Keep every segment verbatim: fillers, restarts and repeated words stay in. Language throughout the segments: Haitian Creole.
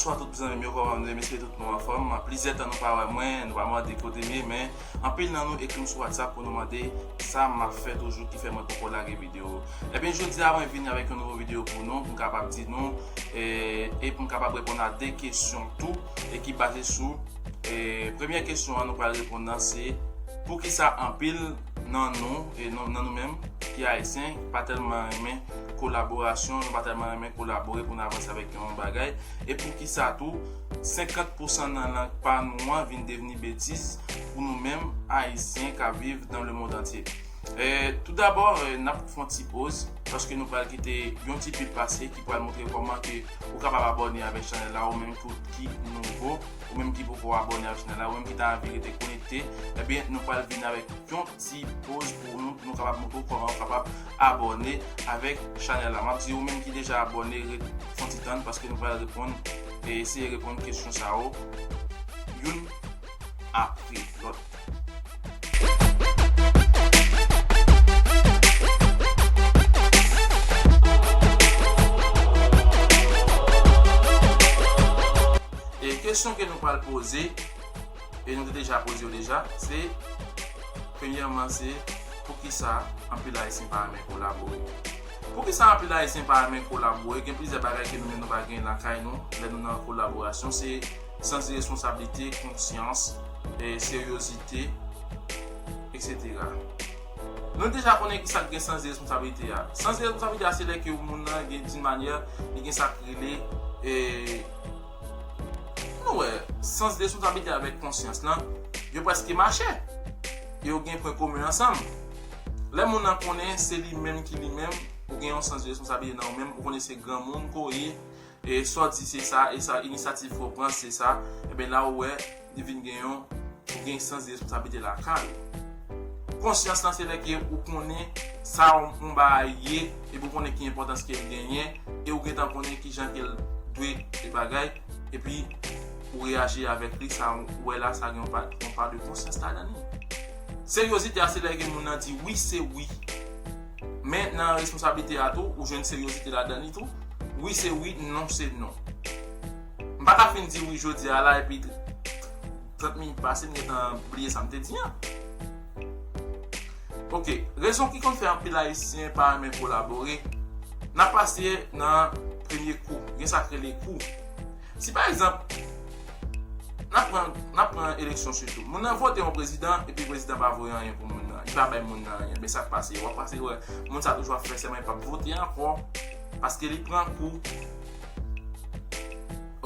Bonswa tout zanmi m yo, kòman nou ye? M espere tout nou anfòm. Plizyè tan nou pa wè mwen, nou pa mande kote m ye, men anpil nan nou ekri m sou WhatsApp pou nou mande sa m ap fè toujou ki fè mwen poko lage videyo. Ebyen, jodi a mwen vini avèk yon nouvo videyo pou nou, pou m kapab di nou, e, e pou m kapab reponn a de kesyon tou, e ki baze sou, e, premyè kesyon an nou pral reponn nan se, poukisa anpil nan nou, e nan, nan nou menm, ki ayisyen, pa tèlman renmen kolaborasyon, nou pa tèlman renmen kolabore pou n avanse avèk yon bagay, e poukisa tou, senkant pousan nan lang pa nou an vin devni betiz pou nou menm, ayisyen k ap viv dans le monde entier. E, toudabò, e, n ap fè yon ti poz, paske nou pral kite yon ti pib pase ki pral montre kòman ke ou kapab abòne avèk chanèl la, ou menm ki, ki nouvo, ou menm ki poko abòne avèk chanèl la, ou menm ki ta anvi rete konekte, ebyen, nou pral vin avèk yon ti poz pou nou, pou nou kapab montre w kòman ou kapab abòne avèk chanèl la. M ap di ou menm ki deja abòne, ret fè yon ti tann, paske nou pral reponn, e eseye reponn kesyon sa yo, youn apre lòt. E kesyon ke nou pral poze, e nou te deja poze yo deja, se, premyèman, se poukisa anpil ayisyen pa renmen kolabore. Poukisa anpil ayisyen pa renmen kolabore? Gen plizyè bagay ke nou menm nou pa gen lakay nou, lè nou nan kolaborasyon, se sans de responsablite, konsyans, e seryozite, et cetera. Nou deja konnen ki sa k gen sans de responsablite a. Sans de responsablite a, se lè ke moun nan gen, d'une manière, li gen sa k rele, e, nou wè, sans de responsablite avèk konsyans lan, yo prèske mache. E yo gen pwen komen ansanm. Lè moun nan konnen se li menm ki li menm, ou gen yon sans de responsablite nan ou menm, ou konnen se granmoun ke w ye, e sa w di se sa, e sa, inisyativ ke w pran se sa, ebyen la ou wè, li vin gen yon, ou gen sans de responsablite lakay ou. Konsyans lan se lè ke ou konnen sa yon, yon bagay ye, epi ou konnen ki enpòtans ke l genyen, e ou gentan konnen kijan ke l dwe bagay, epi ou reyaji avèk li, sa ou wè la, sa gen yon pa, yon pa de konsyans ladan li. Seryozite a se lè ke moun nan di wi se wi. Men nan responsablite a tou, ou jwenn seryozite ladan li tou. Wi se wi, non se non. M pa ka fin di wi jodi a la, epi trant minit pase, m gentan bliye sa m te di an. Ok, rezon ki konn fè anpil ayisyen pa renmen kolabore, n ap pase nan premye kou, gen sa k rele kou. Si pa egzanp, n ap pran, n ap pran eleksyon sitou. Moun nan vote yon prezidan, epi prezidan pa voye anyen pou moun nan. Li pa bay moun nan anyen. Men sa k pase, w ap pase wè, moun sa toujou ap fè sèman li p ap vote ankò, paske li pran kou.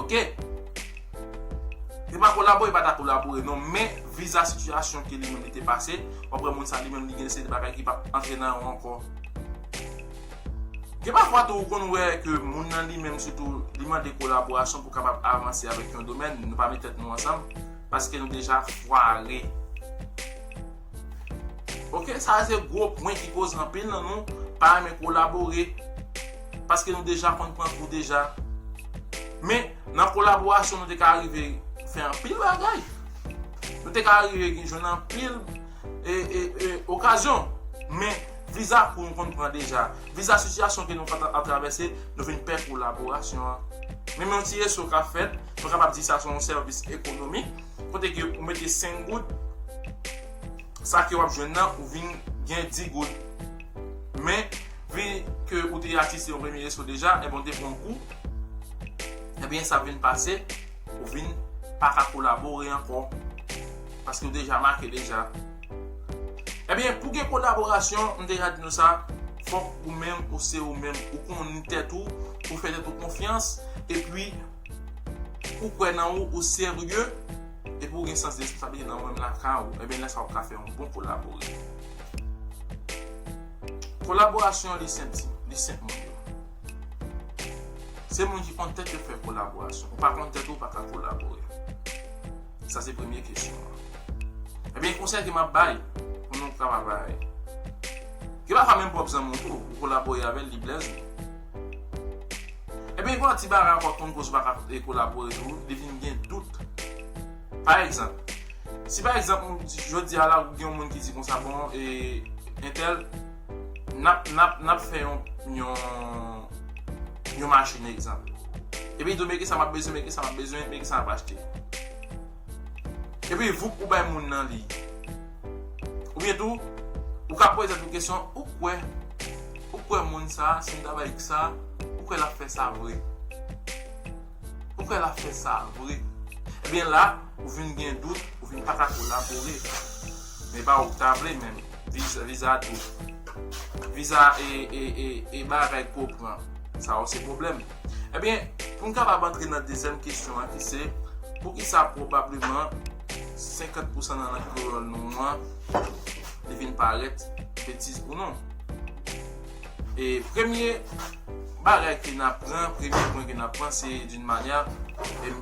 Ok? Li pa kolabore, li pa ta kolabore non, men viza sitiyasyon ke li menm li te pase, w ap wè moun sa li menm li gen seri de bagay ki p ap antre nan yo ankò. Gen pafwa tou ou konn wè ke moun nan li menm sitou li mande kolaborasyon pou kapab avanse avèk yon domèn, nou pa met tèt nou ansanm, paske nou deja fware. Ok, sa se gwo pwen ki koz anpil nan nou pa renmen kolabore, paske nou deja konn pran kou deja. Men, nan kolaborasyon, nou te ka rive fè anpil bagay. Nou te ka rive jwenn anpil, e, e, e, okazyon. Men, viza kou nou konn pran deja. Viza sitiyasyon ke nou konn ap travèse, nou vin pè kolaborasyon an. Menm yon ti reso k ap fèt, nou kapab di sa se yon sèvis ekonomik, kote ke ou mete senk goud, sa ke w ap jwenn nan, ou vin gen dis goud. Men, vi ke ou te atiste yon premye reso deja, ebyen, ou te pran kou, ebyen, sa vin pase, ou vin pa ka kolabore ankò, paske ou deja make deja. Ebyen, pou gen kolaborasyon, m deja di nou sa, fòk ou menm, ou se ou menm, ou konnen tèt ou, ou fè tèt ou konfyans, epi ou kwè nan ou, ou serye, epi ou gen sans de responsablite nan ou menm lakay ou, ebyen, lè sa w ka fè yon bon kolabore. Kolaborasyon, li senp, li senp moun yo. Se moun ki konn tèt yo fè kolaborasyon. Ou pa konn tèt ou, ou pa ka kolabore. Sa se premye kesyon an. Ebyen, konsèy ke m ap bay, pou nou kapab bay. Gen pafwa menm pwòp zanmi w tou, ou kolabore avè l, li blèz ou. Ebyen, gen yon ti bagay ankò k konn koz ou pa ka, e, kolabore tou, li vin gen dout. Pa egzanp, si pa egzanp, jodi a la, ou gen yon moun ki di konsa, bon, e, entèl, n ap, n ap, n ap fè yon, yon, yon machin, egzanp. Epi li di w, men ki sa m ap bezwen, men ki sa m ap bezwen, men ki sa m ap achte. Epi voup ou bay moun nan li. Oubyen tou, ou ka poze tèt ou kesyon, ou kwè, ou kwè moun sa, si m ta bay sa, ou kwè l ap fè sa vre? Ou kwè l ap fè sa vre? Ebyen la, ou vin gen dout, ou vin pa ka kolabore. Men pa ou k ta vle menm. Viza, viza dout. Viza e, e, e, e bagay ke w pran. Sa yo se pwoblèm. Ebyen, pou n kapab antre nan dezyèm kesyon an ki se, poukisa pwobableman senkant pousan nan lang kreyòl nou an, li vin parèt betiz pou nou? E premye bagay ke n ap pran, premye pwen ke n ap pran, se d'une manière, e,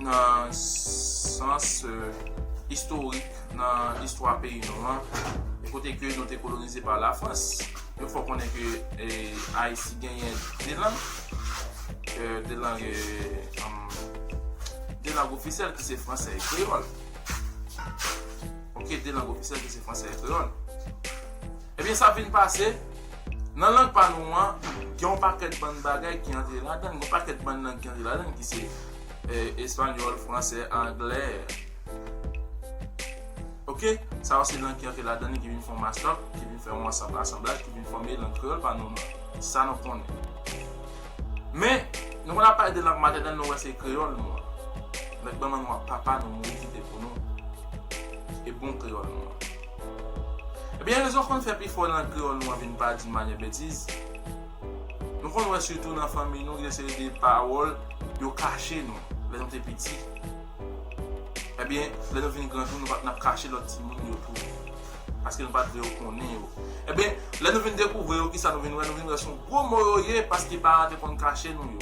nan sans, e, istorik, nan istwa peyi nou an, e kote ke nou te kolonize pa Lafrans. Nou fè w konnen ke, e, Ayiti genyen de lang, e, de lang, e, um, de lang ofisyèl ki se fransè e kreyòl. Ok, de lang ofisyèl ki se fransè e kreyòl. Ebyen, sa vin pase, nan lang pa nou an, gen yon pakèt bann bagay ki antre ladan l, gen yon pakèt bann lang ki antre ladan l, ki se, e, espanyòl, fransè, anglè. Ok? Sa yo se lang ki antre ladan li, ki vin fè yon mashtòp, ki vin fè yon ansanm, asanblaj, ki vin fòme lang kreyòl pa nou an. Sa nou konnen. Men, nou konn ap pale de lang matènèl nou, wè se kreyòl nou an. Nèg manman nou ak papa nou mouri kite pou nou. E bon kreyòl nou an. Ebyen, rezon k konn fè pifò lang kreyòl nou an vin parèt d'une manière betiz, nou konn wè sitou nan fanmi nou, gen seri de pawòl yo kache nou lè nou te piti. Ebyen, lè nou vin gran tou, nou pa, n ap kache lòt timoun yo tou. Paske nou pa t vle yo konnen yo. Ebyen, lè nou vin dekouvri yo, kisa nou vin wè? Nou vin wè se yon gwo mo yo ye, paske paran te konn kache nou yo.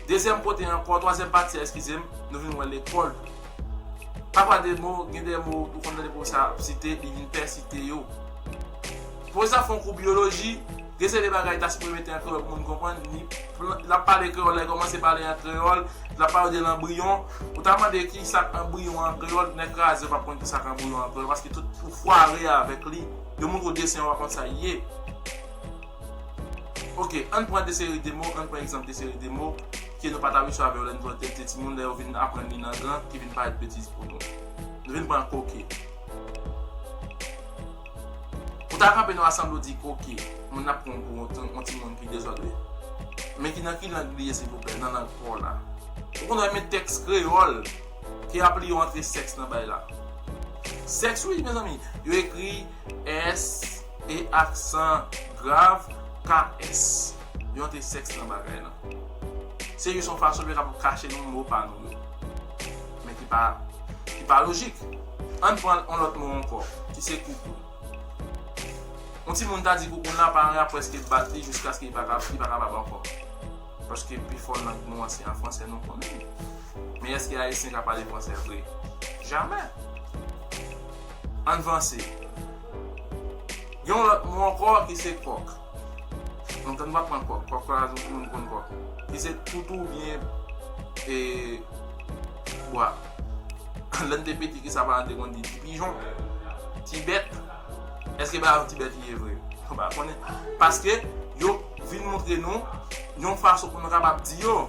Dezyèm kote ankò, twazyèm pati a, eskize m, nou vin wè lekòl tou. Pafwa de mo, gen de mo ou konn tande pwofesè a ap site, li vin pèsite yo. Pwofesè a fè yon kou biyoloji, gen seri de bagay ta sipoze mete an kreyòl pou moun konprann, li, l ap pale kreyòl la, li kòmanse pale an kreyòl, l ap pale de lanbriyon. Ou ta mande kisa k anbriyon an kreyòl, nèg kraze yo p ap konn kisa k anbriyon an kreyòl, paske tout ou fware avèk li. Yo montre w desen, ou pa konn sa l ye. Ok, ann pran de seri de mo, ann pran egzanp de seri de mo ke nou pa t abitye avè yo lè nou te, te timoun, lè yo vin aprann li nan gran, ki vin parèt betiz pou nou. Nou vin pran koke. Ou ta kanpe nan rasanble, ou di koke. Moun nan ap pran w pou yon, yon timoun ki dezòde. Men ki nan ki lang li ye, silvouplè? Nan lang pa w la. Ou konn wè men tèks kreyòl ki ap li yo antre sèks nan bay la. Sèks, wi, mezanmi. Yo ekri S, e aksan grav, K S. Yo antre sèks nan bagay la. Se jis yon fason pou yo kapab kache nou mo pa nou yo. Men ki pa, ki pa lojik. Ann pran yon lòt mo ankò, ki se koukou. Yon timoun ta di koukou l la, paran l ap prèske bat li jiskaske li pa ka, li pa kapab ankò. Paske pifò lang nou an se an fransè nou konnen. Men èske Ayisyen ka pale fransè vre? Jamè. Ann vanse. Gen yon lòt mo ankò ki se kòk. Lontan nou pa t pran kòk. Kòk la, tout moun konn kòk. Ki se toutou oubyen, e, bwa. Lè n te piti, kisa paran te konn di? Ti pijon. Ti bèt. Èske pa yon ti bèt li ye vre? Nou pa konnen. Paske yo vin montre nou yon fason pou nou kapab di yo.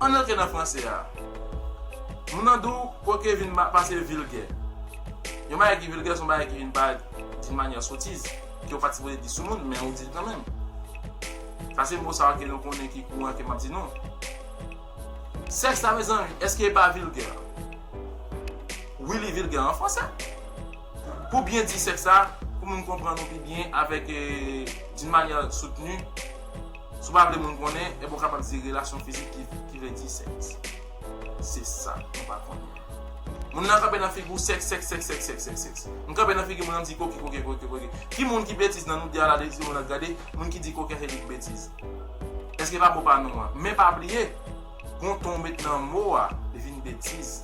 Ann antre nan fransè a. Moun nan di w koke vin ma-, pase vilgè. Yon bagay ki vilgè, se yon bagay ki vin parèt d'une manière sotiz, ke w pa t sipoze di sou moun, men ou di l kanmenm. Sa se mo sa yo ke nou konnen ki kouran ke m ap di nou. Sèks la, mezanmi, èske li pa vilgè? Wi, li vilgè an fransè. Pou byen di sèks la, pou moun konprann ou pi byen avèk, e, d'une manière soutenue, si w pa vle moun konnen, ebyen w kapab di relasyon fizik ki, ki vle di sèks. Se sa, nou pa konnen. Moun nan kanpe nan figi w sèks, sèks, sèks, sèks, sèks, sèks, sèks. M kanpe nan figi moun nan, m di koke, koke, koke, koke. Ki moun ki betiz nan nou de a la, de moun nan gade, moun ki di koke se li k betiz? Èske pa mo pa nou an? Men pa bliye, gon ton w met nan mo a, li vin betiz.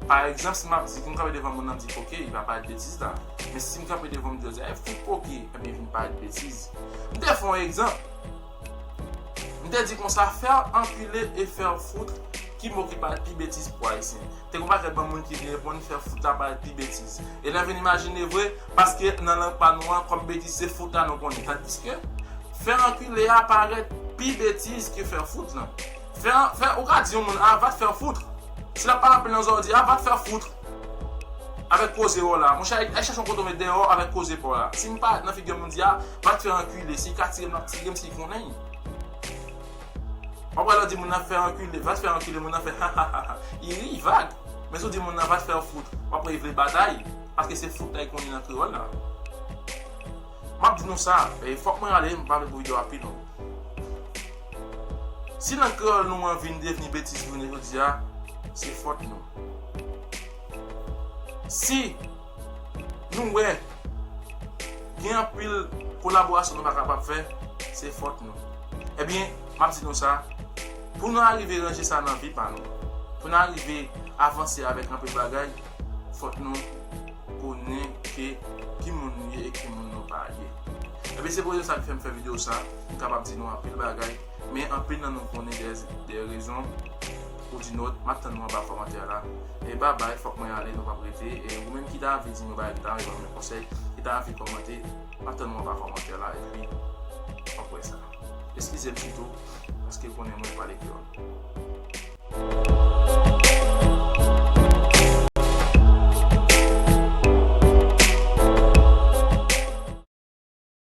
Pa egzanp, si m ap di, m kanpe devan moun nan, m di koke, li pa parèt betiz la. Men si m kanpe devan m, m di, "Ay, fout koke," ebyen, vin parèt betiz. M te fè yon egzanp. M te di konsa, faire enculer et faire foutre, ki mo ki parèt pi betiz pou Ayisyen? Te gon pakèt bann moun ki te reponn, fè fout la parèt pi betiz. E lè n vin imajine vre, paske nan lang pa nou an, kòm betiz se fout la nou konnen. Tandiske, fè ankile a parèt Pi betiz ke fè fout lan. Fè, fè, ou ka di yon moun, ah, va te fè fout. Si l ap pale anpil nan zò, ou di, ah, va te fè fout. Avèk koze w la. Monchè, al chèche yon kote w met dèyè w avèk koze pa w la. Si m parèt nan figi yon moun di, ah, va te fè ankile. Si l ka tire m, l ap tire m, si l konnen. W ap wè lè w di moun nan fè ankile, va te fè ankile, moun nan fè ha ha ha ha. Li ri, li vag. Men si w di moun nan va te fè fout, w ap wè li vle batay. Paske se fout la li konnen nan kreyòl la. M ap di nou sa, e fòk mwen ale, m pa vle pou videyo a pi long. Si lang kreyòl nou an vin devni betiz jounen jodi a, se fòt nou. Si nou wè gen anpil kolaborasyon nou pa kapab fè, se fòt nou. Ebyen, m ap di nou sa, pou nou arive ranje sa nan vi pa nou, pou nou arive avanse avèk anpil bagay, fòt nou konnen ke ki moun nou ye e ki moun nou pa ye. Ebyen, se pou rezon sa ki fè m fè videyo sa, m kapab di nou anpil bagay, men anpil nan nou konnen de, de rezon ou di nòt, m ap tann nou anba kòmantè la. E babay, fòk mwen ale, nou p ap rete. E ou menm ki ta anvi di nou bagay, ki ta anvi ban nou konsèy, ki ta anvi kòmante, m ap tann nou anba kòmantè la, epi w ap wè sa. Eskize m sitou, paske w konnen mwen pale kreyòl.